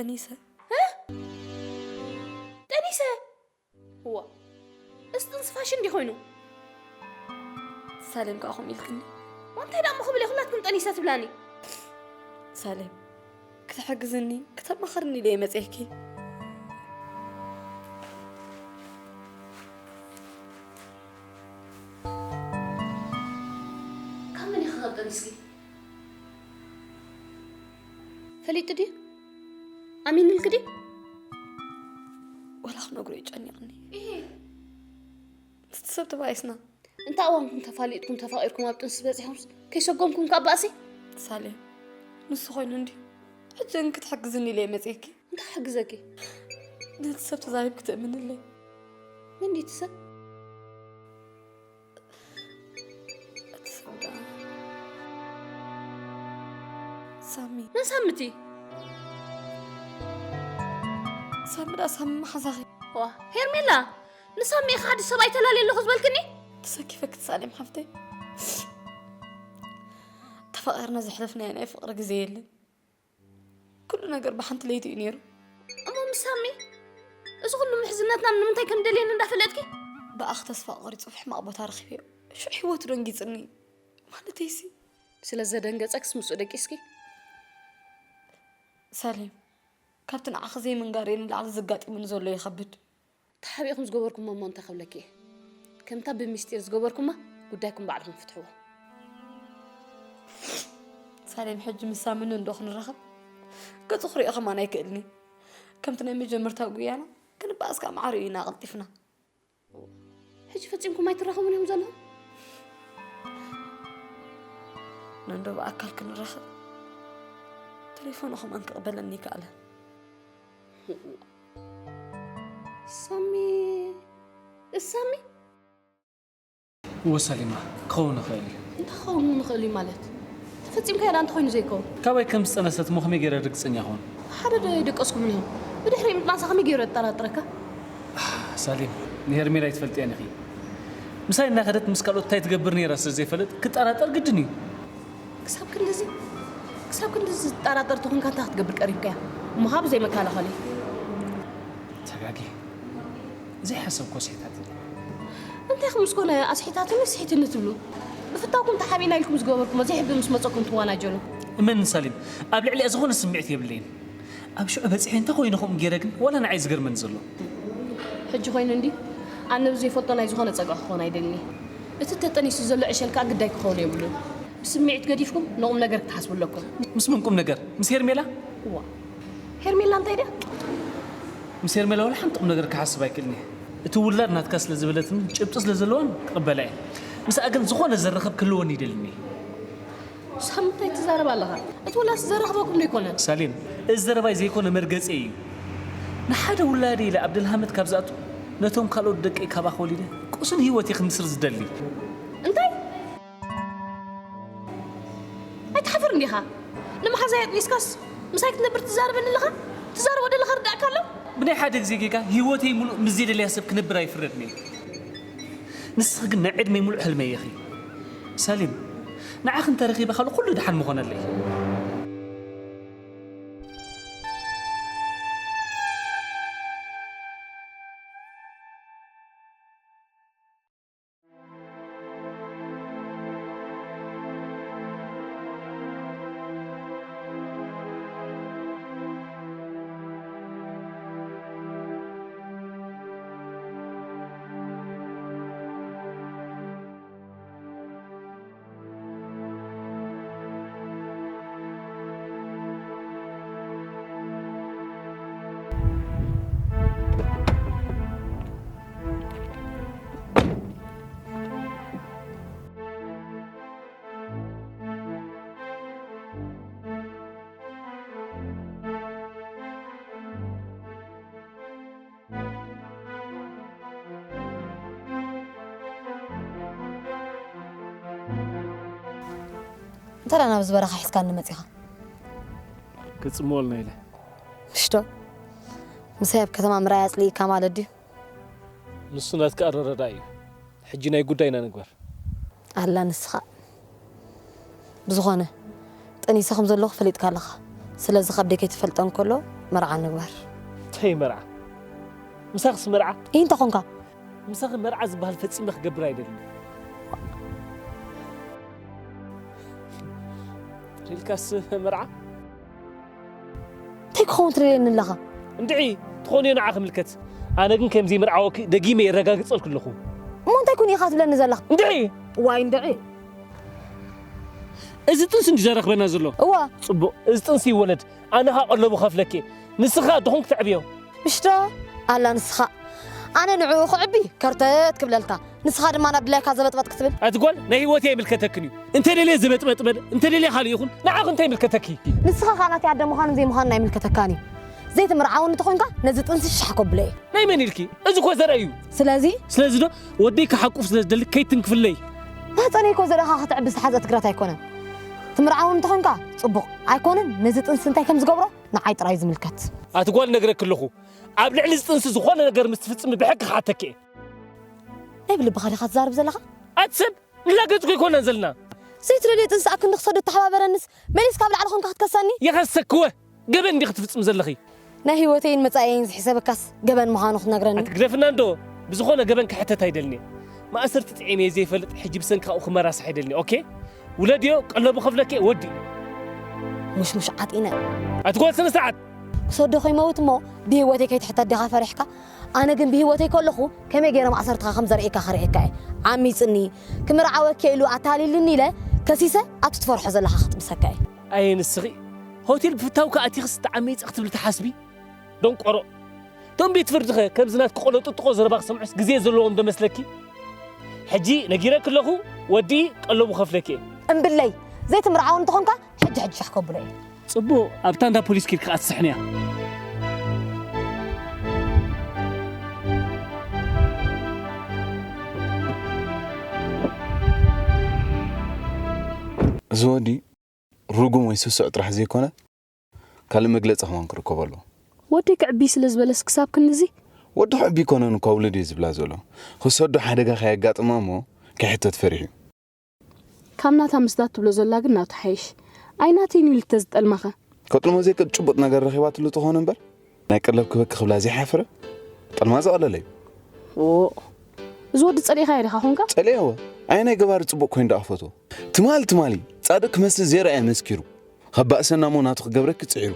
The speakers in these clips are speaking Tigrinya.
ጠኒሰ። ጠኒሰ? እዋ፣ እዚ ጥንሲ ፋሽን እንዲ ኮይኑ። ሳሌም ከዓ ከምኡ ኢልክኒ። ዋንታይ ደኣ እሞ ክብል እየ ኩላትኩም ጠኒሰ ትብላኒ? ሳሌም፣ ክትሕግዝኒ፣ ክተማኽርኒ ኢለ እየ መፅኤኪ። ካብ መን ኢኻ ካብ ጠኒስኪ? ፈሊጡ ድዩ? ኣሚኑልኪ ድዩ? ወላ ክነግሮ እዩ ጨኒቕኒ። እሄ። ምስቲ ሰብ ተባኢስና። እንተ ኣዋንኩም ተፋሊጥኩም ተፋቒርኩም ኣብ ጥንሲ በጺሕኩምስ ከይሰጎምኩም ካብ ባእሲ? ሳሌም፣ ንሱ ኮይኑ እንድዩ። ሕጂ ግን ክትሕግዝኒ ኢለ እየ መጺኤኪ። እንታይ ክሕግዘኪ? ነቲ ሰብ ተዛሪብኪ ተእምንለይ። መን ድዩ እቲ ሰብ? እቲ ሰብ ደኣ ሳሚ። መን ሳሚ እቲ? ሳሚ ደኣ ሳሚ መሓዛኺ። ዋ፣ ሄርሜላ፣ ንሳሚ ኢኻ ሓድሽ ሰብኣይ ተላልየ ኣለኹ ዝበልክኒ? ተሰኪፈኪ ሳሌም ሓፍተይ። ተፋቒርና ዘሕለፍናዮ ናይ ፍቕሪ ግዜ የለን። ኩሉ ነገር ብሓንቲ ለይቲ እዩ ነይሩ። እሞ ምስ ሳሚ እዚ ኩሉ ምሕዝነትና ንምንታይ ከም ደልየኒ እንዳፈለጥኪ? ብኣኺ ተስፋ ቆሪጹ ኣብ ሕማቕ ቦታ ረኺበዮ። ሽዑ ህይወቱ ደንጊጽኒ። ማለተይሲ። ስለ ዘደንገጸክስ ምስኡ ደቂስኪ? ሳሌም፣ ካብቲ ንዓኺ ዘይምንጋረይ ንላዕሊ ዘጋጢሙኒ ዘሎ ይኸብድ። ተሓቢእኩም ዝገበርኩሞ እሞ እንታይ ክብለኪ እየ? ከምታ ብሚስጢር ዝገበርኩማ ጉዳይኩም ባዕልኹም ፍትሕዎ። ሳሌም፣ ሕጂ ምስ ሳሚ እንዶ ክንራኸብ ገጹ ክሪኦ ከማን ኣይክእልን እየ። ከምቲ ናይ መጀመርታ ጉያና ክንበኣስ ከኣ ማዕረ እዩ ኢና ቀልጢፍና። ሕጂ ፈጺምኩም ኣይትራኸቡን እዮም ዘለኹም? ነንዶ ብኣካል ክንራኸብ ቴሌፎኑ ከማን ክቕበለኒ ኣይከኣለን። ሳሚ፣ ሳሚ? እወ ሳሌማ፣ ክኸውን ይኽእል እዩ። እንታይ ክኸውን ይኽእል እዩ ማለት? ተፈጺምካዮ ደኣ እንተኾይኑ ዘይከውን? ካባይ ከም ዝጠነሰት እሞ ከመይ ገይረ ርግጸኛ ክኸውን? ሓደ ዶ ኣይደቀስኩምን እዮም? ብድሕሪ ምጥናሳ ከመይ ገይሩ የጠራጥረካ? ሳሌም፣ ንሄርሜላ ኣይትፈልጥያን ኢኺ። ምሳይ እናኸደት ምስ ካልኦት እንታይ ትገብር ነይራ ስለ ዘይፈለጥ ክጠራጠር ግድን እዩ። ክሳብ ክንድዚ፣ ክሳብ ክንድዚ ዝጠራጠር ተኾንካ እንታይ ክትገብር ቀሪብካያ? እሞ ካብ ዘይመከላኸሊ። ተጋጊ። ዘይሓሰብኮ ስሒታት። እንታይ ከም ምስ ኮነ ኣስሒታትኒ ስሒትኒ ትብሉ? ብፍታውኩም ተሓቢእና ኢልኩም ዝገበርኩሞ ዘይሕቢ ምስ መጸኩም ትወናጀሉ። እመን ሳሌም፣ ኣብ ልዕሊኣ ዝኾነ ስምዒት የብለይን። ኣብ ሽዑ በጺሐ እንታይ ኮይነ ከምኡ ገይረ ግን ዋላ ንዓይ ዝገርመኒ ዘሎ። ሕጂ ኮይኑ እንዲ ኣነ ብዘይፈልጦ ናይ ዝኾነ ጸግዒ ክኾን ኣይደልን እየ። እቲ ተጠኒሱ ዘሎ ዕሸል ከኣ ግዳይ ክኸውን የብሉን። ብስምዒት ገዲፍኩም ንቑም ነገር ክትሓስቡ ኣለኩም። ምስ መን ቁም ነገር? ምስ ሄርሜላ? እዋ፣ ሄርሜላ እንታይ ድያ? ምስ ሄርሜላ ዋላ ሓንቲ ቁም ነገር ክሓስብ ኣይክእልን እየ። እቲ ውላድ ናትካ ስለ ዝበለትን ጭብጢ ስለ ዘለዋን ክቕበላ እየ። ምስኣ ግን ዝኾነ ዘራኽብ ክህልወኒ ይደልን እየ። ሳሚ እንታይ ትዛረብ ኣለኻ? እቲ ውላድስ ዘራኽበኩም ዶ ኣይኮነን? ሳሌም፣ እዚ ዘረባይ ዘይኮነ መርገጸይ እዩ። ንሓደ ውላደይ ኢለ ኣብ ደልሃመት ካብ ዝኣቱ ነቶም ካልኦት ደቀይ ካባኻ ወሊደ ቁሱን ህይወት እየ ክምስር ዝደሊ። እንታይ? ኣይትሓፍርን ዲኻ? ንመሓዛይ ኣጥኒስካስ ምሳይ ክትነብር ትዛረበኒ ኣለኻ? ትዛረቦ ዘለኻ ርዳእካ ኣሎ? ብናይ ሓደ ግዜ ጌጋ ህይወተይ ሙሉእ ምስ ዘይደልያ ሰብ ክነብር ኣይፍረድን እየ። ንስኺ ግን ናይ ዕድመይ ሙሉእ ሕልመይ ኢኺ። ሳሌም፣ ንዓኺ እንተረኺበ ካልእ ኩሉ ደሓን ምኾነለይ። እንታይ ደኣ ናብዚ በረኻ ሒዝካኒ መጺኻ? ክጽምወልና ኢለ። ምሽ ዶ? ምሳይ ኣብ ከተማ ምርኣይ ኣጽሊእካ ማለት ድዩ? ንሱ ናትካ ኣረዳድኣ እዩ። ሕጂ ናይ ጉዳይና ንግበር። ኣላ ንስኻ። ብዝኾነ፣ ጠኒሰ ከም ዘለኹ ፈሊጥካ ኣለኻ። ስለዚ ከብደይ ከይትፈልጦ እንከሎ፣ መርዓ ንግበር። ተይ መርዓ ምሳኽስ መርዓ እንታይ ኾንካ? ምሳኺ መርዓ ዝበሃል ፈጺመ ክገብር ኣይደልን። ሪልካስ መርዓ እንታይ ክኸውን ትደልየኒ ኣለኻ? እንድዒ ትኾንዮ ንዓ ክምልከት። ኣነ ግን ከምዚ መርዓወኪ ደጊመ የረጋግጸልኩ ኣለኹ። እሞ እንታይ ኩን ኢኻ ትብለኒ ዘለኻ? እንድዒ ዋይ እንድዒ እዚ ጥንሲ እንዲ ዘረኽበና ዘሎ እዋ ጽቡቕ፣ እዚ ጥንሲ ይወለድ። ኣነ ኻ ቀለቡ ከፍለኪ፣ ንስኻ ድኹም ክትዕብዮ። ምሽዶ ኣላ ንስኻ ኣነ ንዕኡ ክዕቢ ከርተት ክብለልካ፣ ንስኻ ድማ ናብ ድላይካ ዘበጥበጥ ክትብል። ኣቲ ጓል ናይ ህይወት ኣይምልከተክን እዩ። እንተ ደልየ ዘበጥበጥበል እንተ ደልየ ካልእ ይኹን ንዓኽ እንታይ ይምልከተኪ? ንስኻ ኸዓ ናተይ ኣደ ምዃንን ዘይምዃንን ኣይምልከተካን እዩ። ዘይትምርዓወኒ ተኾይንካ ነዚ ጥንሲ ሻሕ ከብሎ እየ። ናይ መን ኢልኪ? እዚ እኮ ዘርኢ እዩ። ስለዚ ስለዚ ዶ ወደይ ክሓቁፍ ስለ ዝደሊ ከይትንክፍለይ። ማህፀነይ እኮ ዘርእኻ ክትዕቢ ዝተሓዝአ ትግራት ኣይኮነን። ትምርዓወኒ ተኾይንካ ፅቡቕ ኣይኮነን። ነዚ ጥንሲ እንታይ ከም ዝገብሮ ንዓይ ጥራይ ዝምልከት። ኣቲ ጓል ነግረኪ ኣለኹ ኣብ ልዕሊ እዚ ጥንሲ ዝኾነ ነገር ምስ ትፍፅሚ ብሕጊ ክሓተኪ እየ። ናይ ብልብኻ ዲኻ ትዛረብ ዘለኻ? ኣቲ ሰብ ንላገፅ እኮ ኣይኮናን ዘለና። ዘይትደልዮ ጥንሲ ኣክንዲ ክሰዶ ተሓባበረንስ መሊስካ ኣብ ላዕሊ ኾንካ ክትከሰኒ? ይኸሰክወ ገበን እንዲኺ ትፍፅሚ ዘለኺ። ናይ ህይወተይን መጻኢየይን ዝሒሰበካስ ገበን ምዃኑ ክትነግረኒ? ኣቲ ግደፍና እንዶ ብዝኾነ ገበን ክሕተት ኣይደልንየ። ማእሰርቲ ጥዒመ ዘይፈልጥ ሕጂ ብሰንኪ ካብኡ ክመራስሕ ኣይደልንየ ኦኬ? ውለድዮ ቀለቡ ከፍለኪ ወዲ። ሙሽሙሽ ዓጢነ። ኣቲ ጓል ስነ ስርዓት። ክሰዶ ከይመውት እሞ ብህይወተይ ከይትሕተት ዲኻ ፈሪሕካ? ኣነ ግን ብህይወተይ ከለኹ ከመይ ገይረ ማእሰርትኻ ከም ዘርእየካ ከርእየካ እየ። ዓሚጽኒ፣ ክምርዓወኪ እየ ኢሉ ኣታሊልኒ ኢለ ከሲሰ ኣብቲ ትፈርሖ ዘለኻ ክጥብሰካ እየ። ኣየ ንስኺ ሆቴል ብፍታውኪ ኣቲኽስ ተዓሚጸ ክትብሊ ትሓስቢ? ደንቆሮ። እቶም ቤት ፍርድኸ ከምዚ ናትኪ ቆለጥጥቆ ዘረባ ክሰምዑስ ግዜ ዘለዎም ዶ መስለኪ? ሕጂ ነጊረኪ ኣለኹ ወዲ ቀለቡ ከፍለኪ እየ። እምብለይ ዘይትምርዓው እንተኾንካ ሕጂ ሕጂ ሻሕ ከብሎ እየ። ጽቡቕ ኣብታ እንዳ ፖሊስ ኪድኪ ኣትስሕንያ። እዚ ወዲ ርጉም ወይ ስሱዕ ጥራሕ ዘይኮነ ካልእ መግለጺ ከማን ክርከቦ ኣለዎ። ወደይ ክዕቢ ስለ ዝበለስ ክሳብ ክንድዚ? ወዲ ክዕቢ ኣይኮነን እኳ ውለድ እየ ዝብላ ዘሎ። ክሰዶ ሓደጋ ከየጋጥማ እሞ ከይሕተት ፈሪሑ እዩ። ካብ ናታ ምስዛ ትብሎ ዘላ ግን ናቱ ሓይሽ። ኣይ ናተይን ኢሉ ተዝጠልማኸ? ከጥልሞ ዘይክእል ጭቡጥ ነገር ረኺባትሉ ተኾነ እምበር ናይ ቀለብ ክበኪ ክብላ ዘይሓፈረ ጠልማ ዝቐለለ እዩ። ዎ እዚ ወዲ ጸሊእኻዮ ዲኻ ኮንካ? ጸሊኤወ። ኣየናይ ገባሪ ጽቡቕ ኮይኑ ደኣ ክፈትዎ? ትማሊ ትማሊ ጻድቕ ክመስል ዘይረኣየ መስኪሩ። ከባእሰና እሞ ናቱ ክገብረኪ ጽዒሩ።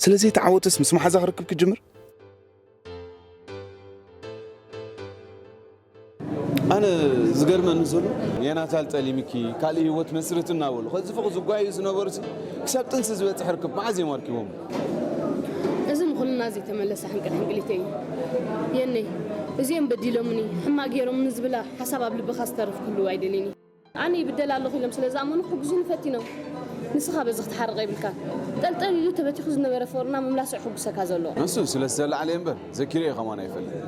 ስለ ዘይተዓወተስ ምስ መሓዛ ክርክብ ክጅምር? ኣነ ዝገርመኒ ዘሎ የናታል ጠሊምኪ ካልእ ህይወት መስርት እናበሉ ከዚ ፍቕ ዝጓዩ ዝነበሩ ሲ ክሳብ ጥንሲ ዝበፅሕ ርክብ መዓዝ እዮም ኣርኪቦም? እዚ ንኹልና ዘይተመለሰ ሕንቅል ሕንቅሊተይ እዩ የነይ። እዚኦም በዲሎምኒ ሕማቕ ገይሮምኒ ዝብላ ሓሳብ ኣብ ልብኻ ዝተርፍ ክህልው ኣይደልይን እየ። ኣነ ይብደል ኣለኹ ኢሎም ስለ ዝኣመኑ ክሕግዙኒ ፈቲኖም። ንስኻ በዚ ክትሓርቕ የብልካን። ጠልጠል ኢሉ ተበቲኹ ዝነበረ ፍቕርና ምምላሱ እዩ ሕጉሰካ ዘሎ። ንሱ ስለ ዝተላዕለ እምበር ዘኪረዮ ከማን ኣይፈልጥን።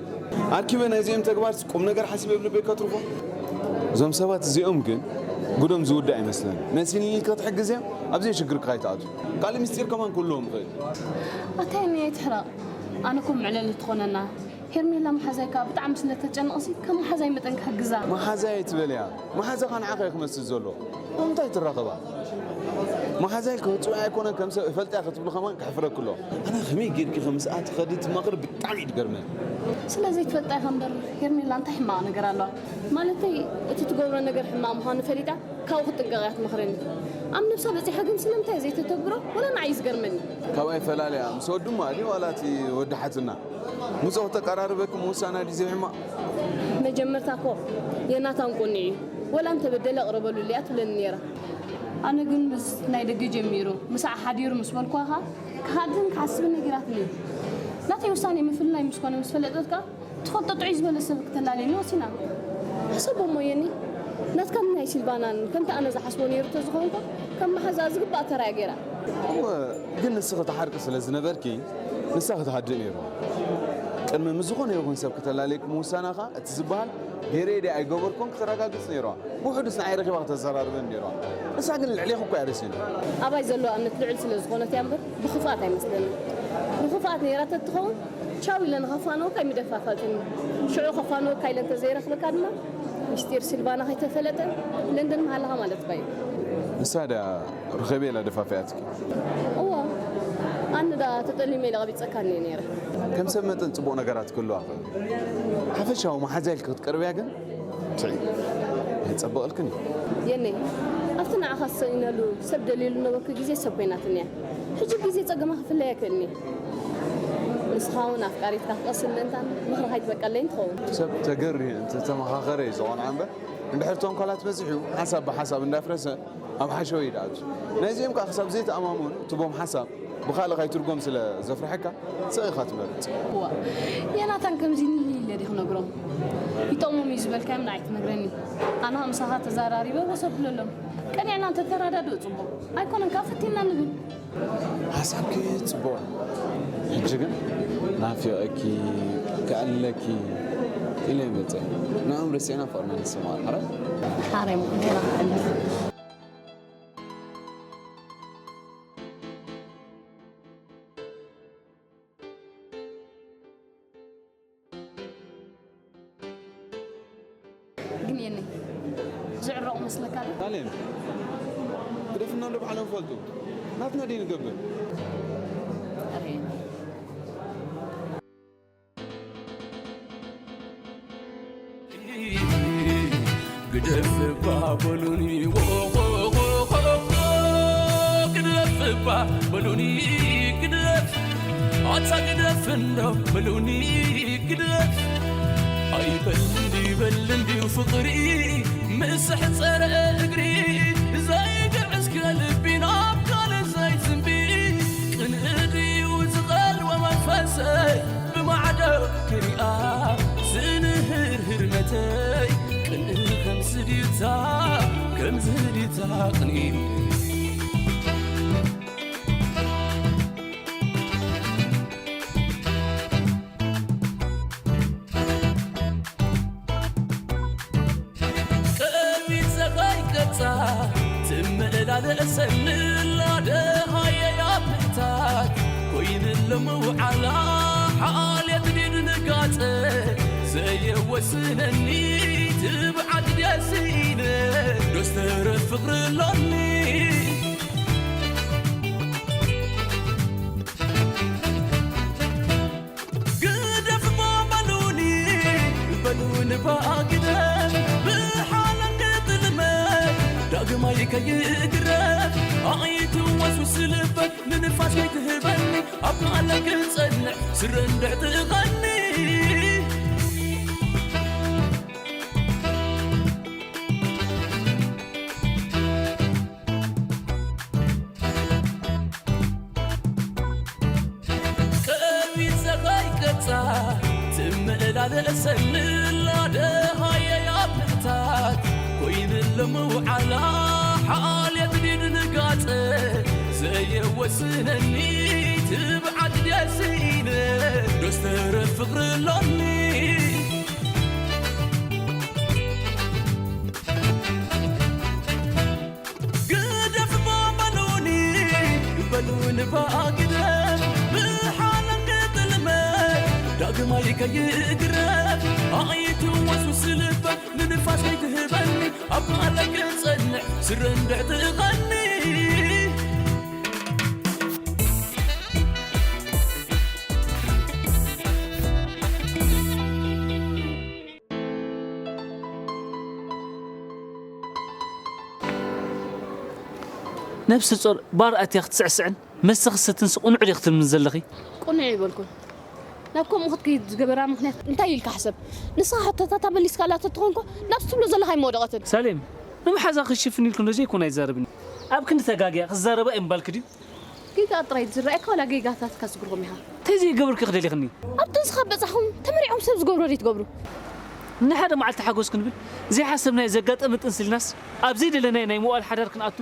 ኣርኪበ ናይዚኦም ተግባርስ ቁምነገር ሓሲበ ኣብ ልበይ ከትርፎ። እዞም ሰባት እዚኦም ግን ጉዶም ዝውዳእ ኣይመስለንን። መሲልኒ ኢልካ ክትሕግዝ እያ ኣብ ዘይሽግርካ ኣይትኣቱ። ካልእ ምስጢር ከማን ክህልዎም ይኽእል። ኣታ የኒ ኣይትሕረቕ። ኣነ እኮ መዕለሊ ትኾነና። ሄርሜላ መሓዛይ ከኣ ብጣዕሚ ስለ ተጨንቕሲ ከም መሓዛይ መጠን ክሕግዛ። መሓዛይ ኣይትበልያ። መሓዛኻ ንዓኻ እዩ ክመስል ዘሎ። ንምንታይ ትራኸባ? መሓዛይ ክህጽዋ ኣይኮነን ከም ሰብ እፈልጥያ ክትብሉ ከማን ከሕፍረኪ ኣሎ። ኣነ ከመይ ጌርኪ ከም ምስኣ ትኸዲ ትማኽሪ ብጣዕሚ እዩ ዝገርመኒ። ስለ ዘይትፈልጣ ኢኻ እምበር ሄርሜላ እንታይ ሕማቕ ነገር ኣለዋ? ማለተይ እቲ ትገብሮ ነገር ሕማቕ ምዃኑ ፈሊጣ ካብኡ ክትጥንቀቕ እያ ትመኽረኒ። ኣብ ነብሳ በጺሓ ግን ስለምንታይ ዘይተተግብሮ ወላ ንዓይ እዩ ዝገርመኒ። ካብኣይ ፈላልያ ምስ ወዱ እማ ድዩ ዋላ እቲ ወዲ ሓትና? ምጾ ክተቀራርበኪ ምውሳና ድዩ ዘይሕማቕ? መጀመርታ እኮ የናታን ቁኑዕ እዩ። ወላ እንተበደለ ቅረበሉ እያ ትብለኒ ነይራ። ኣነ ግን ምስ ናይ ደገ ጀሚሩ ምሳዕ ሓዲሩ ምስ በልኳ ኸኣ ክሃድን ክሓስብን ነጊራትኒ። ናተይ ውሳኔ ምፍልላይ ምስ ኮነ ምስ ፈለጠት ከኣ ትፈልጦ ጥዑይ ዝበለ ሰብ ክተላልየኒ ወሲና። ሕሰቦ እሞ የኒ፣ ናትካን ናይ ሲልቫናን ከምቲ ኣነ ዝሓስቦ ነይሩ ተዝኸውን እኮ ከም መሓዛኣ ዝግባእ ተራ እያ ገይራ። እወ፣ ግን ንስኺ ትሓርቂ ስለ ዝነበርኪ ንሳ ክትሃድእ ነይርዋ። ቅድሚ ምስ ዝኾነ ይኹን ሰብ ክተላልየኪ ምውሳና ኸኣ እቲ ዝበሃል ገይረዮ ድየ ኣይገበርኩን ክተረጋግጽ ነይርዋ። ብውሑዱስ ንዓይ ረኺባ ክተዘራርበኒ ነይርዋ። ንሳ ግን ልዕሌኺ እኮ እያ ረሲና። ኣባይ ዘለዋ እምነት ልዑል ስለ ዝኾነት እያ እምበር ብኽፍኣት ኣይመስለንን። ንኽፍኣት ነይራ ተትኸውን ቻው ኢለ ንኸፋንወካ ኣይምደፋፋጥን። ሽዑ ከፋንወካ ኢለ እንተዘይረኽበካ ድማ ምስጢር ሲልቫና ከይተፈለጠ ለንደን ምሃለኻ ማለትካ እዩ። ንሳ ድያ ርኸበይ ኢላ ደፋፊኣትኪ? እወ። ኣነ ዳ ተጠሊመ ኢለ ቀቢጸካኒ እየ ነይረ። ከም ሰብ መጠን ጽቡቕ ነገራት ክህልዋ ይኽእል። ሓፈሻዊ መሓዛ ኢልኪ ክትቀርብያ ግን ትዕይ። ኣይጸብቐልክን እዩ። የኔ፣ ኣብቲ ንዓኻ ዝሰኢነሉ ሰብ ደልየሉ ነበርኩ ግዜ ሰብ ኮይናትኒ እያ። ሕጂ ግዜ ጸገማ ክፍለያ ኣይክእልን እየ። ንስኻ እውን ኣፍቃሪትካ ክቐስን ምእንታን ምኽሪ ከይትበቀለይን ትኸውን። ሰብ ተገርዩ እንተተመኻኸረ እዩ ዝቐንዖ እምበር፣ እንድሕር ተንኮላት በዚሑ ሓሳብ ብሓሳብ እንዳፍረሰ ኣብ ሓሸወ እዩ ድኣቱ። ናይዚኦም ከኣ ክሳብ ዘይተኣማመኑ ትቦም ሓሳብ ብኻልእ ከይትርጎም ስለ ዘፍርሐካ ስቕ ኢኻ ትመርጽ። እዋ፣ ዮናታን ከምዚ ንልይ ኢለ ድየ ክነግሮም? ይጠቕሞም እዩ ዝበልካዮም ንዓይ ትነግረኒ። ኣነ ምሳኻ ተዘራሪበ ወሰብለሎም። ቀኒዕና እንተተረዳድኡ ጽቡቕ። ኣይኮነን ካብ ፈቲና ንብል። ሓሳብኪ ጽቡቕ። ሕጂ ግን ናፊቐኪ፣ ክኣልለኪ ኢለ ይመጸ። ንዕኦም ረሲዕና ፍቕርና ንስማዕ። ሓራይ? ሓራይ፣ ገና ክዕልል። ግን የኒ ዝዕረቑ መስለካ ዶ? ሳሌም፣ ግደፍና እንዶ ባዕሎም ፈልጡ። ናትና ደይ ንገብር። ኧረ የኒ። ግደፍባ በሉኒ፣ ዎ፣ ዎ፣ ዎ፣ ዎ፣ ዎ፣ ግደፍባ በሉኒ፣ ግደፍ፣ ኣታ ግደፍ እንዶ በሉኒ፣ ግደፍ። ኣይበል እንዲ በል እንዲዩ ፍቕሪ ምስ ኣሕጸረ እግሪ፣ ዘይግዕዝ ከልቢ ናብ ካልእ ዘይዝንቢ፣ ቅንኢ ድዩ ዝቐልወ መንፈሰይ ብማዕዶ ክሪኣ ዝንህርህርነተይ፣ ቅንኢ ከም ዝድታ፣ ከም ዝድታ ቅንኢ። ቀቢጸ ከይቀጻ ትምእላለሰኒ ኣላ ደሃየ ኣብ ምእታት ኮይንሎ ምውዓላ ሓልየት ድድንጋጸ ዘየወስነኒ ትብዓት ድየ ስኢነ ዶስ ተረፍ ፍቕሪ ኣሎኒ። ግደፍሞ በሉኒ፣ በሉኒ እባ ግደፍ፣ ብሓለንጊ ጥልመት ዳግማይ ከይግረፍ። ኣይትወስውስ ልበይ ንንፋስ ከይትህበኒ፣ ኣብ ቃለይ ክጸንዕ ስረ እንድሕር ትእኸኒ። ቀቢጸ ከይቀጻ ትመላለሰኒ ኣላ ደሃየ ኣብ ምሕታት ኮይንሎ ምውዓላ ሓልየት ድዩ ድንጋጸ ዘየወስነኒ ትብዓት ድየ ስኢነ ዶስ ተረፍ ፍቕሪ ኣሎኒ። ግደፍሞ በሉኒ፣ በሉኒ እባ ግደፍ፣ ብሓለንጊ ጥልመት ዳግማይ ከይግረፍ። ኣይትወስውስ ልበይ ንንፋስ ከይትህበኒ፣ ኣብ ቃለይ ክጸንዕ ስረ እንድሕር ትእኸኒ። ነብሰ ጾር ባር ኣትያ ክትስዕስዕን መስተ ክትሰትንስ ቅኑዕ ድዩ ክትብልኒ ዘለኺ? ቅኑዕ ኣይበልኩን። ናብ ከምኡ ክትከይድ ዝገበራ ምኽንያት እንታይ ኢልካ ሕሰብ። ንስኻ ሕቶታታ መሊስካላ ተትኾንኮ ናብዚ ትብሎ ዘለኻ ኣይምወደቐትን። ሳሌም፣ ንመሓዛ ክሽፍን ኢልኩ ነዘይኮነ ኣይዛረብን። ኣብ ክንዲ ተጋግያ ክዛረባ እየ ምባልኪ ድዩ? ጌጋ ጥራይ ዝረኣየካ ዋላ ጌጋታትካ ዝግርኹም ኢኻ? እንታይ ዘይገበርኩ ክደሊኽኒ? ኣብ ጥንስኻ በጻሕኹም ተመሪዖም ሰብ ዝገብሮ ዘይትገብሩ? ንሓደ መዓልቲ ሓጎስ ክንብል ዘይሓሰብናዮ ዘጋጠመ ጥንሲ ኢልናስ ኣብ ዘይደለናዮ ናይ መዋእል ሓዳር ክንኣቱ?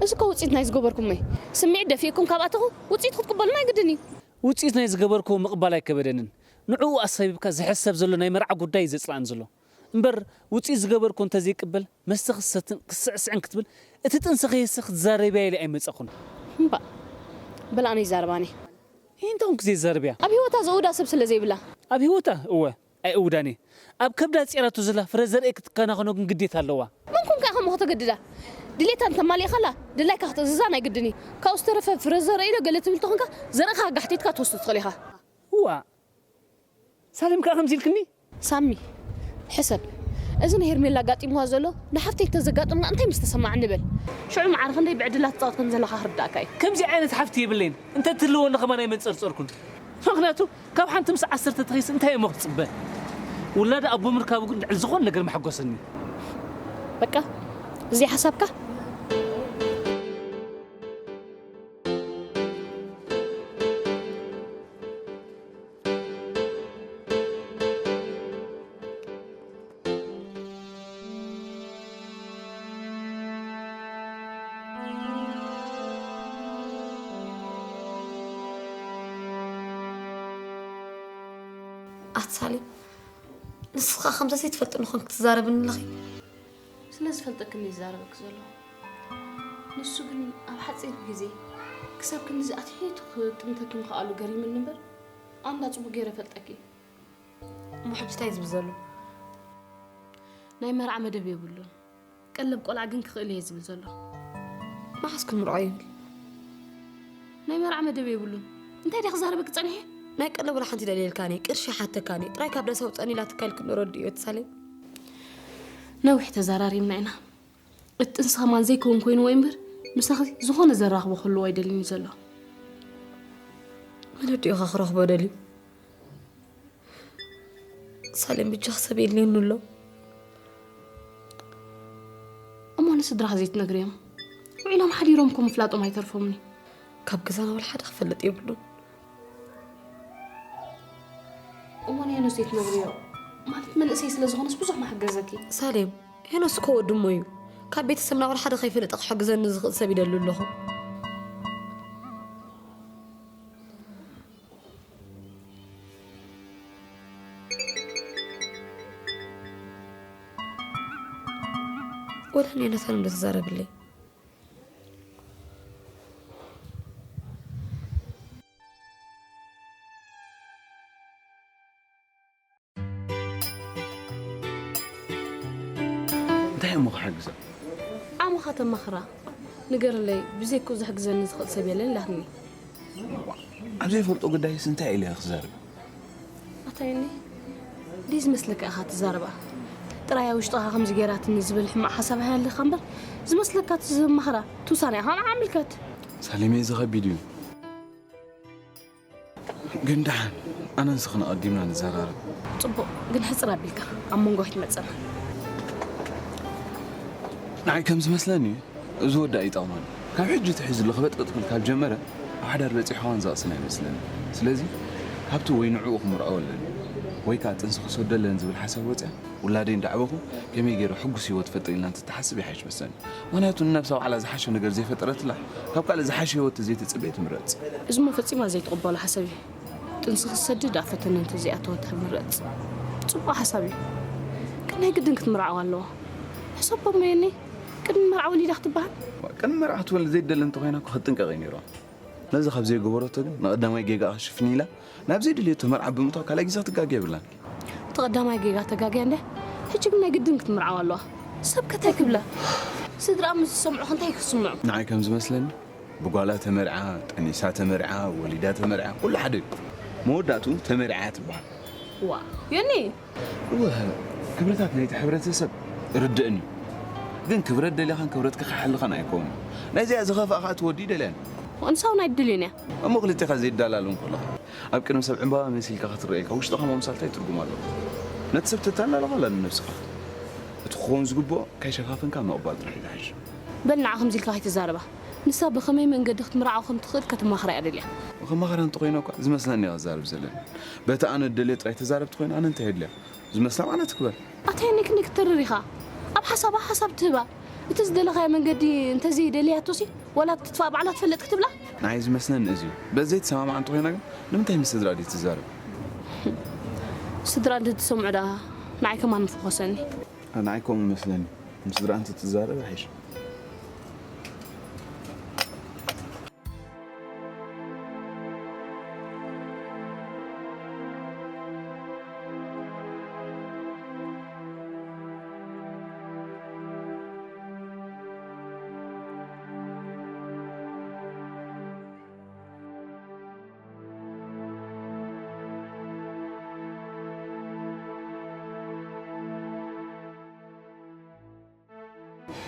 እዚ እኮ ውጽኢት ናይ ዝገበርኩሞ እዩ። ስምዒት ደፊእኩም ካብ ኣተኹ ውጽኢት ክትቅበሉ ናይ ግድን እዩ። ውጽኢት ናይ ዝገበርኩዎ ምቕባል ኣይከበደንን። ንዕኡ ኣሳቢብካ ዝሕሰብ ዘሎ ናይ መርዓ ጉዳይ እዩ ዘጽልኣኒ ዘሎ። እምበር ውጽኢት ዝገበርኩ እንተዘይቅበል፣ መስተ ክሰትን ክስዕስዕን ክትብል፣ እቲ ጥንሲ ከየሰ ክትዛረብያ ኢለ ኣይመጸኹን። እምባእ፣ በል ኣነ ይዛረባኒ። እንታይ ኮንኩ ዘይዛረብያ? ኣብ ህይወታ ዝእውዳ ሰብ ስለ ዘይብላ። ኣብ ህይወታ? እወ፣ ኣይእውዳን እየ። ኣብ ከብዳ ጼራቶ ዘላ ፍረ ዘርኢ ክትከናኸኖ ግን ግዴታ ኣለዋ። መን ኮንካ ኢኻ እሞ ከተገድዳ? ድሌታ እንተማሊእኻላ ድላይካ ክትእዝዛ ናይ ግድን እዩ። ካብኡ ዝተረፈ ፍረ ዘርኢ ዶ ገለ ትብል ተኾንካ፣ ዘርእኻ ኣጋሕቲትካ ትወስዶ ትኽእል ኢኻ። እዋ፣ ሳሌም ከኣ ከምዚ ኢልክኒ? ሳሚ፣ ሕሰብ። እዚ ንሄርሜላ ኣጋጢምዋ ዘሎ ንሓፍተይ እንተዘጋጥምዋ እንታይ ምስ ተሰማዓኒ በል። ሽዑ ማዕረ ክንደይ ብዕድላ ትጻወት ከም ዘለኻ ክርዳእካ እዩ። ከምዚ ዓይነት ሓፍቲ የብለይን። እንተ ትህልወኒ ከማን ኣይመንጸርጸርኩን። ምኽንያቱ ካብ ሓንቲ ምስ ዓሰርተ ተኺስ እንታይ እሞ ክትጽበ? ውላድ ኣቦ ምርካቡ ግን ልዕሊ ዝኾነ ነገር መሐጎሰኒ። በቃ፣ እዚ ሓሳብካ? ኣቲ ሳሌም፣ ንስኻ ከምዛ ዘይትፈልጥኒ ኮንክ ትዛረብኒ ኣለኺ። ስለ ዝፈልጠክን እዩ ዝዛረበኪ ዘለኹ። ንሱ ግን ኣብ ሓጺር ግዜ ክሳብ ክንድዚ ኣትሒቱ ክጥምተኪ ምኽኣሉ ገሪሙኒ እምበር፣ ኣንዳ ጽቡቕ ገይረ እፈልጠኪ። እሞ ሕጂ እንታይ እዩ ዝብል ዘሎ? ናይ መርዓ መደብ የብሉን። ቀለብ ቆልዓ ግን ክኽእል እየ ዝብል ዘሎ። መዓስ ክንምርዖ ይብል? ናይ መርዓ መደብ የብሉን። እንታይ ድያ ክዛረበኪ ጸኒሐ? ናይ ቀለብ ወላ ሓንቲ ደልየልካኒ፣ ቅርሺ ሓተካኒ፣ ጥራይ ካብ ዳስ ኣውጸኒ ኢላትካ ኢልክኒ ረድዮ ትሳለይ። ነዊሕ ተዛራሪብና ኢና። እቲ ጥንሲ ከማን ዘይከውን ኮይኑ ወይ እምበር፣ ምሳኺ ዝኾነ ዘራኽቦ ክህልዎ ኣይደልን እዩ ዘሎ። መን ረድዮኻ ክረኽቦ ደልዩ? ሳሌም ብጃኺ ሰብ የድልየኒ ኣሎ። እሞ ንስድራኻ ዘይትነግርዮም? ውዒሎም ሓዲሮም እኮ ምፍላጦም ኣይተርፎምን እዩ። ካብ ገዛና ወላ ሓደ ክፈልጥ የብሉን። እሞ ንሄኖስ ዘይትነግርዮ? ማለት መንእሰይ ስለ ዝኾነስ ብዙሕ ምሓገዘኪ። ሳሌም፣ ሄኖስ እኮ ወዲ እሞ እዩ። ካብ ቤተሰብና ወላ ሓደ ከይፈለጠ ክሕግዘኒ ዝኽእል ሰብ ይደሊ ኣለኹ። ወላ ንዮናታን እንዶ ተዛረብለይ። እንታይ እሞ ክሕግዛ? ዓመኻ ተማኽራ። ንገርለይ፣ ብዘይክኡ ዝሕግዘኒ ዝኽእል ሰብ የለን ኢላትኒ። ኣብ ዘይፈልጦ ጉዳይስ እንታይ ኢለ ክዛረብ? ኣታ ዮኒ፣ ድዩ ዝመስለካ ኢኻ ትዛረባ? ጥራይ ኣብ ውሽጥኻ ከምዚ ገይራትኒ ዝብል ሕማቕ ሓሳብ ኣይሃልኻ እምበር፣ ዝመስለካ ትዘማኽራ ትውሳነ ኢኻ ንዓ ምልከት። ሳሌመይ፣ እዚ ኸቢድ እዩ። ግን ደሓን ኣነ ንስኽን ኣቐዲምና ንዘራረብ። ጽቡቕ፣ ግን ሕጽር ኣቢልካ ኣብ መንጎ ከይትመጸና። ንዓይ ከም ዝመስለኒ እዚ ወዲ ኣይጠቕማን። ካብ ሕጂ ትሒዙ ለኽበጥበጥ ክብል ካብ ጀመረ ኣብ ሓዳር በጺሑ ዋንዛ ቅስን ኣይመስለኒ። ስለዚ ካብቲ ወይ ንዕኡ ክምርዐው ኣለኒ ወይ ከኣ ጥንሲ ክሰዶ ኣለኒ ዝብል ሓሳብ ወጽያ ውላደይ እንዳዕበኹ ከመይ ገይረ ሕጉስ ህይወት ፈጥር ኢልና እንተትሓስብ ይሓይሽ መሰለኒ። ምኽንያቱ ንነብሳ ባዕላ ዝሓሸ ነገር ዘይፈጠረትላ ካብ ካልእ ዝሓሸ ህይወት ተዘይትጽበ ትምረጽ። እዚሞ ፈጺማ ዘይትቕበሎ ሓሳብ እዩ። ጥንሲ ክትሰድድ ኣብ ፈተነ እንተዘይኣተወት ትምረጽ። ጽቡቕ ሓሳብ እዩ። ግን ናይ ግድን ክትምርዓው ኣለዋ። ሕሰቦ እሞ ዮኒ፣ ቅድሚ መርዓ ወሊዳ ክትበሃል። ቅድሚ መርዓ ክትወልድ ዘይትደሊ እንተኾይና እኮ ክትጥንቀቕ እዩ ነይርዋ። ነዚ ካብ ዘይገበረቶ ግን ንቐዳማይ ጌጋኣ ክሽፍን ኢላ ናብ ዘይደለየቶ መርዓ ብምእታው ካልኣይ ግዜ ክትጋገ የብላን። እቲ ቀዳማይ ጌጋ ተጋግያ እንድያ። ሕጂ ግን ናይ ግድን ክትምርዓው ኣለዋ። ሰብ ከ እንታይ ክብላ? ስድራኣ ምስ ዝሰምዑ ከ እንታይ ክስምዑ? ንዓይ ከም ዝመስለኒ ብጓላ ተመርዓ፣ ጠኒሳ ተመርዓ፣ ወሊዳ ተመርዓ ኩሉ ሓደ እዩ። መወዳእትኡ ተመርዓ እያ ትበሃል። ዋእ ዮኒ! እወ ክብርታት ናይቲ ሕብረተሰብ እርድእን እዩ። ግን ክብረት ደሊኻን ክብረትካ ክሓልኻን ኣይከውንን። ናይዚኣ ዝኸፍኣ ከኣ እቲ ወዲ ኣይደልያን እዩ። ንሳ እውን ኣይትደልዮን እያ። እሞ ክልቴኻ ዘይደላሎ እንከለኻ ኣብ ቅድሚ ሰብ ዕምባባ መሲልካ ክትረአ ኢልካ ውሽጥኻ ምምሳል ታይ ትርጉም ኣለዎ? ነቲ ሰብ ተታላልኾ ኣላ ንነብስኻ። እቲ ክኸውን ዝግብኦ ከይሸፋፈንካ ምቕባል ጥራሕ እዩ ዝሓይሽ። በል ንዓ ከምዚ ኢልካ ከይትዛረባ። ንሳ ብኸመይ መንገዲ ክትምርዓው ከም ትኽእል ከተማኽራ እያ ደልያ። ከማኽራ እንተኾይነ እኳ ዝመስለኒ እያ ክዛረብ ዘለኒ። በቲ ኣነ እደልዮ ጥራይ ተዛረብ ተኾይነ ኣነ እንታይ የድልያ? ዝመስላ ማዕና ትግበር። ኣታ ሄኒ ክንደይ ክትተርር ኢኻ? ኣብ ሓሳባ ሓሳብ ትህባ። እቲ ዝደለኻዮ መንገዲ እንተዘይደልያቶሲ ዋላ ትጥፋእ ባዕላ ትፈልጥ ክትብላ? ንዓይ ዝመስለኒ እዚ እዩ። በዚ ዘይትሰማማዕ እንተኾይና ግን ንምንታይ ምስ ስድራ ድዩ ትዛረብ? ስድራ እንተትሰምዑ ደኣ ንዓይ ከማን ምፈኾሰኒ። ንዓይ ከምኡ ይመስለኒ። ምስ ስድራ እንተትዛረብ ይሓይሽ።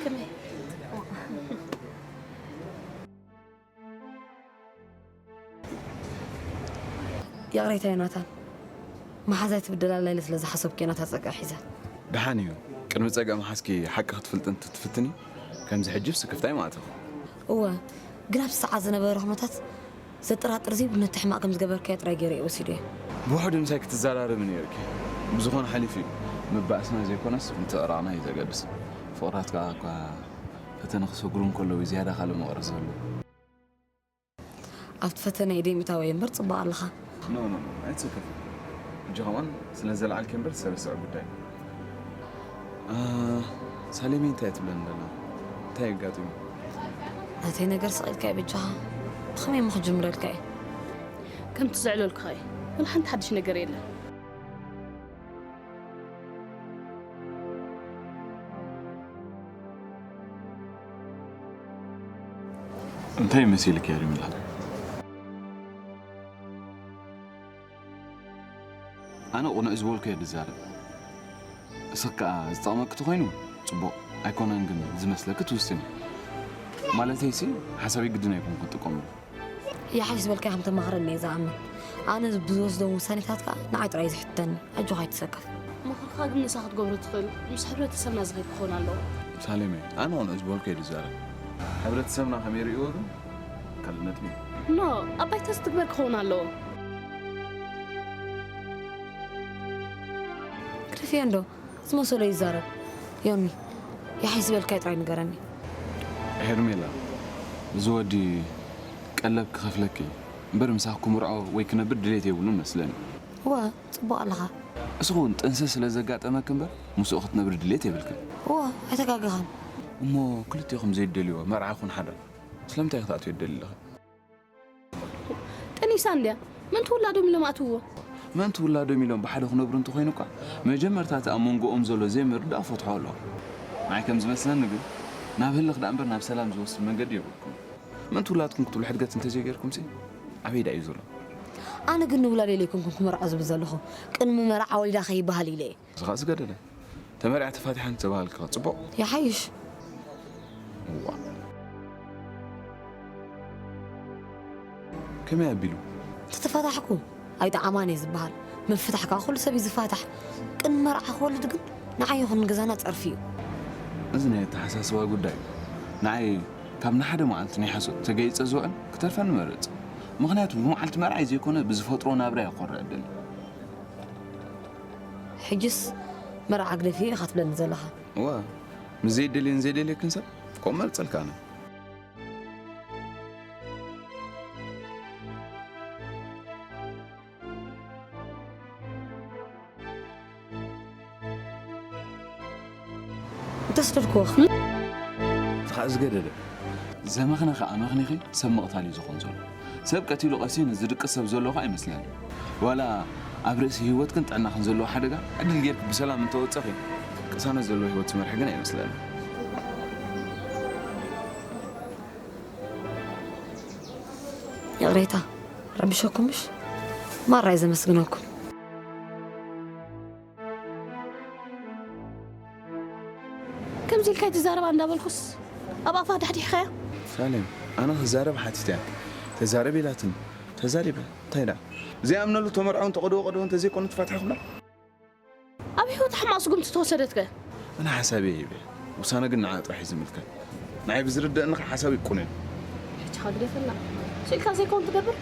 ከመይ? ይቕሬታ ዮናታን፣ መሓዛይ ትብድል ኣላ ኢለ ስለ ዝሓሰብኩ እየ ናታ ጸግዒ ሒዘ። ደሓን እዩ። ቅድሚ ጸግዒ ምሓዝኪ ሓቂ ክትፍልጢ እንትትፍትኒ፣ ከምዚ ሕጂ ስክፍታ ኣይምኣተኹ። እወ፣ ግን ኣብቲ ሰዓት ዝነበረ ኩነታት ዘጠራጥር ዘይብሉ ነቲ ሕማቕ ከም ዝገበርካዮ ጥራይ ገይረ እየ ወሲደዮ። ብውሑድ ምሳይ ክትዘራረቢ ነይርኪ። ብዝኾነ ሓሊፉ እዩ። ምባእስና ዘይኮነስ ምትእርራቕና እዩ ዘገድስ። ፍቕራትካ እኳ ፈተነ ክሰግሩ እንከለዉ ዝያዳ ካልእ መቐረት ዝህልዎ። ኣብቲ ፈተነ እየ ደይምእታወ እየ እምበር ጽቡቕ ኣለኻ። ኖ፣ ኖ፣ ኖ፣ ኣይትሰከፊ። ሕጂ ከምኡን ስለ ዘለዓልኪ እምበር ዝሰበስዐ ጉዳይ። እ፣ ሳሌመይ እንታይ ትብለኒ ዘላ? እንታይ ኣጋጢሙ? ናተይ ነገር ስቕ ኢልካ እዩ በጃኻ። ብኸመይ እሞ ክጅምረልካ እየ? ከምቲ ዘዕለልኩኻ እዩ። ወላ ሓንቲ ሓድሽ ነገር የለን። እንታይ መሲልኪ ሄርሜላ? ኣነ ቅኑዕ ዝበልኩ እየ ዝዛረብ። እስኺ ከኣ ዝጠቕመኪ ተኾይኑ ጽቡቕ፣ ኣይኮነን ግን ዝመስለኪ ትውስኒ። ማለተይሲ ሓሳበይ ግድን ኣይኮንኩን ክጥቀመሉ። ይሓይሽ ዝበልካዮ ከም ተማኽረኒ እየ ዝኣምን። ኣነ ብዝወስዶም ውሳኔታት ከኣ ንዓይ ጥራይ እዩ ዝሕተኒ። ኣጆኻ ኣይትሰከፍ። ምኽርኻ ግን ንሳ ክትገብሮ ትኽእል፣ ምስ ሕብረተሰብና ዝኸይድ ክኸውን ኣለዎ። ሳሌመይ፣ ኣነ ቅኑዕ ዝበልኩ እየ ዝዛረብ። ሕብረተሰብና ከመይ ይርእይዎ ግን ካልእ ነጥቢ እዩ። ኖ፣ ኣብ ባይታ ዝትግበር ክኸውን ኣለዎ። ግደፍዮ እንዶ፣ ዝመሰሎ ይዛረብ። ዮኒ፣ ይሓይሽ ዝበልካዮ ጥራይ ንገረኒ። ሄርሜላ፣ እዚ ወዲ ቀለብ ክኸፍለኪ እምበር ምሳኺ ክምርዖ ወይ ክነብር ድሌት የብሉን መስለኒ። እወ፣ ጽቡቕ ኣለኻ። እስኺ እውን ጥንሲ ስለ ዘጋጠመኪ እምበር ምስኡ ክትነብሪ ድሌት የብልክን። እወ፣ ኣይተጋገኻን። እሞ ክልቲኹም ዘይትደልይዎ መርዓ ይኹን ሓዳር ስለምንታይ ክትኣትውዮ ትደሊ ኣለኺ? ጠኒሳ እንድያ። ምእንቲ ውላዶም ኢሎም ኣትውዎ። ምእንቲ ውላዶም ኢሎም ብሓደ ክነብሩ እንተኾይኑ እኳ፣ መጀመርታ እቲ ኣብ መንጎኦም ዘሎ ዘይምርድዳእ ክፈትሖ ኣለዎም። ንዓይ ከም ዝመስለኒ ግን፣ ናብ ህልኽ ደኣ እምበር ናብ ሰላም ዝወስድ መንገዲ የብልኩምን። ምእንቲ ውላድኩም ክትብሉ ሕድገት እንተዘይገይርኩምሲ፣ ኣበይ ደኣ እዩ ዘሎ? ኣነ ግን ንውላደይ ኢለ ኣይኮንኩን ክምርዖ ዝብል ዘለኹ። ቅድሚ መርዓ ወሊዳ ከይበሃል ኢለ እየ። እዚ ኸኣ ዝገደደ። ተመርዕያ ተፋቲሓ እንተበሃልኪ ኸ ጽቡቕ? ይሓይሽ። እዋ። ከመይ ኣቢሉ? እንተተፋታሕኩ ኣይጠዓማን እየ ዝበሃል። ምፍታሕ ከኣ ኩሉ ሰብ እዩ ዝፋታሕ። ቅድሚ መርዓ ክወልድ ግን ንዓይ ይኹን ንገዛና ጸርፊ እዩ። እዚ ናይ ኣተሓሳስባ ጉዳይ እዩ። ንዓይ ካብ ንሓደ መዓልቲ ናይ ሓሶት ተገይጸ ዝውዕል ክተርፈኒ እመርጽ። ምኽንያቱ ብመዓልቲ መርዓይ ዘይኮነ ብዝፈጥሮ ናብራ እየ ክኾርዕ እደሊ። ሕጅስ መርዓ ግደፍዮ ኢኻ ትብለኒ ዘለኻ? እዋ፣ ምስ ዘይደልየን ዘይደልየክን ሰብ ከምኡ መርጸልካ ኣነ። እንተስደድክዎ ኸ? እቲ ኸኣ ዝገደደ። ዘመኽነ ኸኣ መኽኒኺ ሰብ ምቕታል እዩ ዝኾን ዘሎ። ሰብ ቀቲሉ ቀሲኑ ዝድቅስ ሰብ ዘሎ ኸኣ ኣይመስለኒ። ዋላ ኣብ ርእሲ ህይወትክን ጥዕናኽን ዘለዎ ሓደጋ ዕድል ጌርኪ ብሰላም እንተወጸኺ፣ ቅሳነት ዘለዎ ህይወት ትመርሒ ግን ኣይመስለኒ። ይቕሬታ፣ ረቢሸኩም ምሽ? ማራ እየ ዘመስግነኩም። ከምዚ ኢልካ ኣይትዛረባ እንዳበልኩስ ኣብ ኣፋ ዳሕዲሕካያ? ሳሌም፣ ኣነ ክዛረብ ሓቲተያ። ተዛረብ ኢላትኒ። ተዛሪበ። እንታይ ደኣ? ዘይኣምነሉ ተመርዐው እንተቐደዎ ቀደዎ እንተዘይኮነ ትፋትሐ ክብላ? ኣብ ህይወት ሕማቕ ስጉምቲ ተወሰደትከ? ኣነ ሓሳበይ ሂበ። ውሳነ ግን ንዓ ጥራሕ እዩ ዝምልከት። ንዓይ ብዝርደአኒ ሓሳብ ይቁነን። ሕጂ ኸ ግደፈና። ስኢልካ ዘይከውን ትገብር?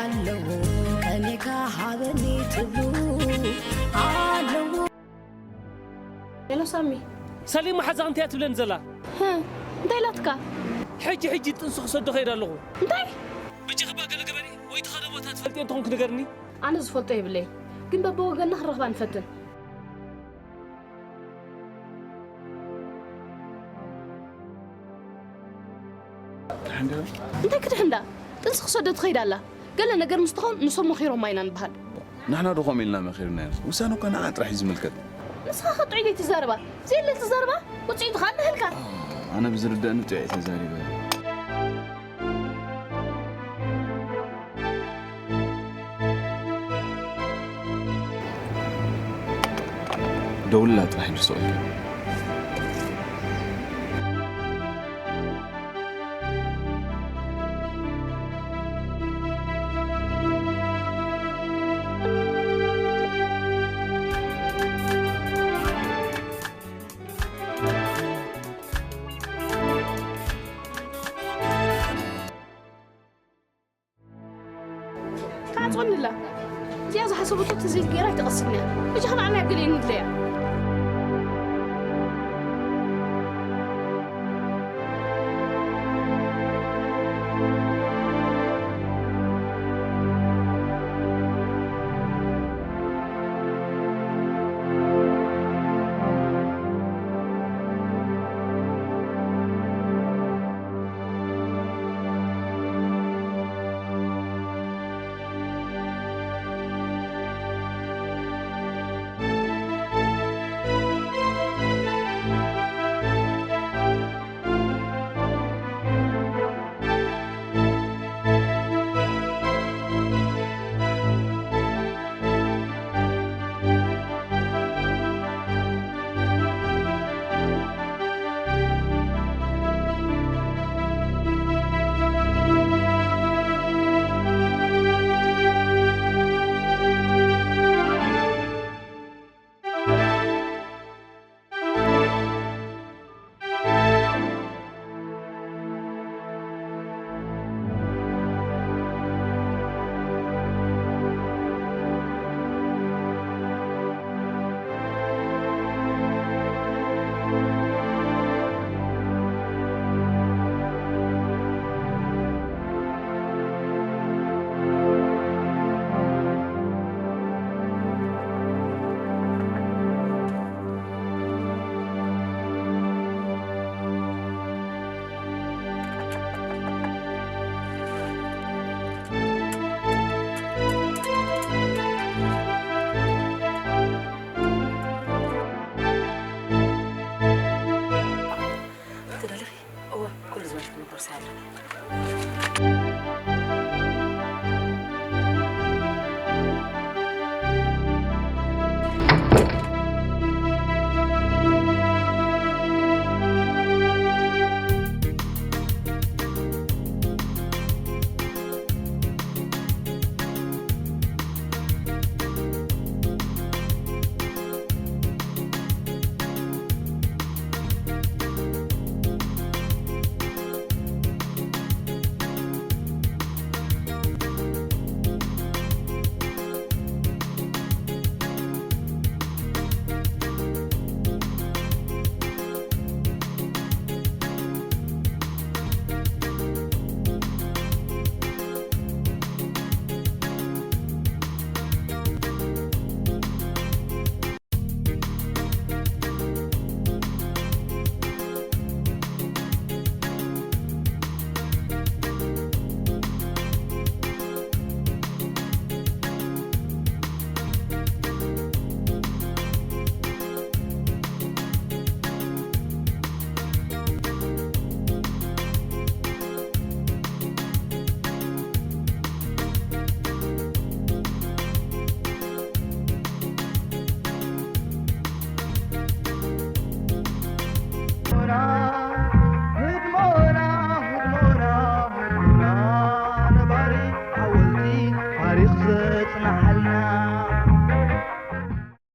ኣለዎ ከኔካ ሃበኒ ትብሉ ኣለዎ። ሄሎ ሳሚ። ሰሊም መሓዛ እንታይ እያ ትብለኒ ዘላ? እንታይ ኢላትካ? ሕጂ ሕጂ ጥንሲ ክሰዶ ከይድ ኣለኹ። እንታይ? ብጅኽባ ገለ ግበሪ ወይ ትኸደ ቦታ ትፈልጥዮ እንተኾንክ ንገርኒ። ኣነ ዝፈልጦ የብለይ፣ ግን በብወገንና ክንረኽባ ንፈትን። እንታይ ክድሕንዳ? ጥንሲ ክሰዶ ትኸይድ ኣላ። ገለ ነገር ምስ ትኾን ንሶም መኺሮማ ኢና ንበሃል። ንሕና ዶ ከምኡ ኢልና መኺርና ኢና? ውሳነ እኮ ንዓ ጥራሕ እዩ ዝምልከት። ንስኻ ኸ ጥዑይ ዘይትዛረባ? ዘየለ ትዛረባ? ውፅኢቱ ኸኣ ኣለህልካ። ኣነ ብዝርደእኒ ጥዑይ ተዛሪበ። ደውልላ ጥራሕ ኢሉ ስቕ ኢሉ። ተዓፅወኒ ኣላ። እዚኣ ዝሓሰበቶ ትዝይት ገይራ ኣይትቐስን እያ። በጃኻ ንዓና ገለ ንድለያ።